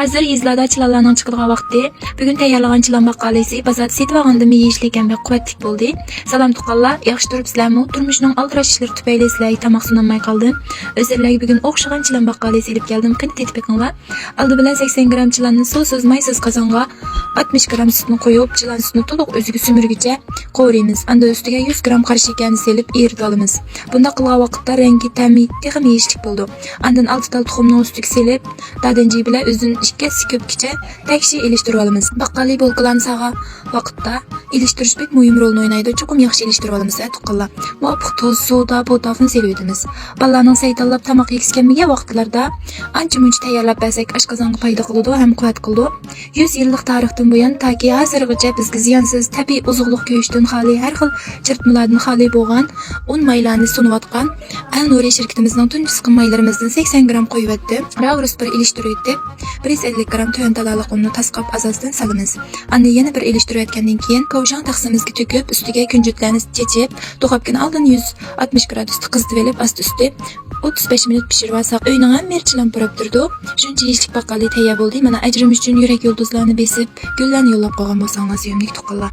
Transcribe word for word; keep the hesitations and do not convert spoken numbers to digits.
ھازىر يېزىلاردا چىلانلارنىڭ چىقىدىغان ۋاقتى. بۈگۈن تەييارلىغان چىلان باققالىسى بازاردا سېتىۋالغاندىنمۇ يېيىشلىك ھەم بەك قۇۋۋەتلىك بولدى. سالام تۇغقانلار، ياخشى تۇرۇپسىلەرمۇ؟ تۇرمۇشنىڭ ئالدىراش ئىشلىرى تۈپەيلى سىلەرگە تاماق سۇنالماي قالدىم. ئۆزۈملەرگە بۈگۈن ئوخشىغان چىلان باققالىسى ئېلىپ كەلدىم، قېنى تېتىپ بېقىڭلار. ئالدى بىلەن سەكسەن گرام چىلاننى سۇسىز، مايسىز قازانغا ئاتمىش گرام سۈتنى قويۇپ، چىلان سۈتىنى تولۇق ئۆزىگە سۈمۈرگۈچە قورۇيمىز. ئاندىن ئۈستىگە يۈز گرام قارا شېكەرنى سېلىپ ئېرىتىۋالىمىز. بۇنداق قىلغان ۋاقىتتا رەڭگى، تەمى تېخىمۇ يېيىشلىك بولىدۇ. ئاندىن ئالتە تال تۇخۇمنىڭ ئۈستىگە سېلىپ، دادەنجى بىلەن ئۇزۇن ئىككى ھەسسە كۆپۈككىچە تەكشى ئېلىشتۇرۇۋالىمىز. باققالى بولكىلارنى سالغان ۋاقىتتا ئېلىشتۇرۇش بەك مۇھىم رولنى ئوينايدۇ. چوقۇم ياخشى ئېلىشتۇرۇۋالىمىز ھە تۇغقانلار. مۇۋاپىق تۇز، سودا، بوتاغنى سېلىۋېتىمىز. بالىلارنىڭ سەي تاللاپ تاماق يېگۈسى كەلمىگەن ۋاقىتلاردا ئانچە-مۇنچە تەييارلاپ بەرسەك ئاشقازانغا پايدا قىلىدۇ ھەم قۇۋۋەت قىلىدۇ. يۈز يىللىق تارىختىن بۇيان تاكى ھازىرغىچە بىزگە زىيانسىز تەبىئىي ئوزۇقلۇق گۆشتىن خالىي، ھەر خىل چىرىتمىلاردىن خالىي بولغان ئۇن مايلارنى سۇنۇۋاتقان ئەل نۇرى شىركىتىمىزنىڭ تۇنجى سىقىم مايلىرىمىزدىن سەكسەن گرام قويۇۋەتتىم. راۋرۇس بىر ئېلىشتۇرۇۋېتىپ، بىر يۈز ئەللىك گرام تۆۋەن تالالىق ئۇننى تاسقاپ ئاز-ئازدىن سالىمىز. ئاندىن يەنە بىر ئېلىشتۇرۇۋەتكەندىن كېيىن، كوۋشاڭ تەخسىمىزگە تۆكۈپ، ئۈستىگە كۈنجۈتلەرنى چېچىپ، دۇخوپكىنى ئالدىن يۈز ئاتمىش گرادۇستا قىزىتىۋېلىپ، ئاستى-ئۈستى ئوتتۇز بەش مىنۇت پىشۇرۇۋالساق، ئۆينىڭ ھەممە يېرى چىلان پۇراپ تۇرىدۇ. شۇنچە يېيىشلىك باققالى تەييار بولدى. مانا، ئەجرىم ئۈچۈن يۈرەك يۇلتۇزلارنى بېسىپ، گۈللەرنى يوللاپ قويغان بولساڭلار، سۆيۈملۈك تۇغقانلار.